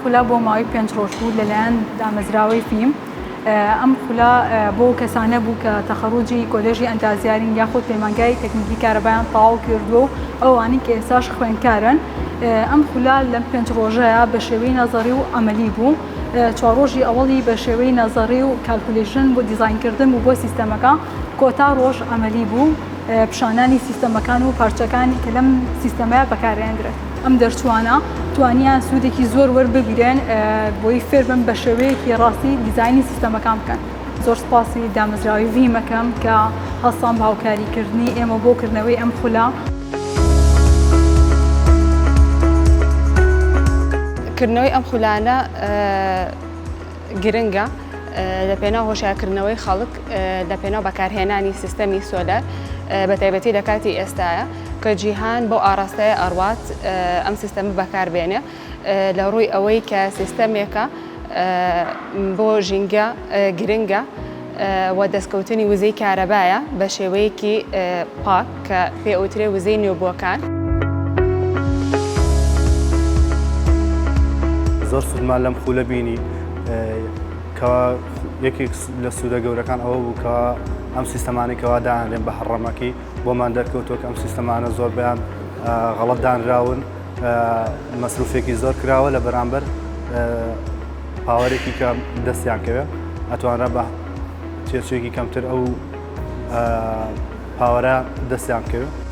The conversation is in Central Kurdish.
خولە بۆ ماوەی پێنج ڕۆژ بوو لەلایەن دامەزراوەی فیم. ئەم خولە بۆ کەسانە بوو کە تەخەڕوجی کۆلێژی ئەندازیارین یاخود پەیمانگای تەکنیکی کارەبایان تەواو کردووە و ئەوانەی کە ئێستاش خوێندکارن. ئەم خولە لەم پێنج ڕۆژەیە بە شێوەی نەزەڕی و عەمەلی بوو. چوار ڕۆژی ئەوەڵی بە شێوەی نەزەڕی و calculation بۆ دیزاینکردن بوو بۆ سیستەمەکە، کۆتا ڕۆژ عەمەلی بوو پیشاندانی سیستەمەکان و پارچەکانی کە لەم سیستەمەیە بەکارئێندرێت. ئەم دەرچووانە توانیان سوودێکی زۆر وەربگرن بۆی فێربن بە شێوەیەکی ڕاستی دیزاینی سیستەمەکان بکەن. زۆر سوپاسی دامەزراوەی ڤیم ئەکەم کە هەستان بە هاوکاریکردنی ئێمە بۆ کردنەوەی ئەم خولە. کردنەوەی ئەم خولانە گرنگە لە پێناو هۆشیارکردنەوەی خەڵک لە پێناو بەکارهێنانی سیستەمی سۆلەر بە تایبەتی لە کاتی ئێستاە کە جیهان بۆ ئاراستەیە ئەڕوات ئەم سیستەمە بەکاربێنێ لە ڕووی ئەوەی کە سیستەمێکە بۆ ژینگە گرنگە و دەستکەوتنی وزەی کارەبایە بە شێوەیەکی پاک کە پێ ئەوترێ وزەی نوێبووەکان. زۆر سوودمان لەم خولە بینی کەوا یەکێک لە سوودە گەورەکان ئەوە بوو کە ئەم سیستەمانەی کەوا دانرێن بە هەڕەمەکی بۆمان دەرکەوتووە کە ئەم سیستەمانە زۆربەیان غەڵەت دانراون مەسروفێکی زۆر کراوە لە بەرامبەر پاوەرێکی کە دەستیان کەوێ ئەتوانرا بە تێچوویەکی کەمتر ئەو پاوەرە دەستیان بکەوێت.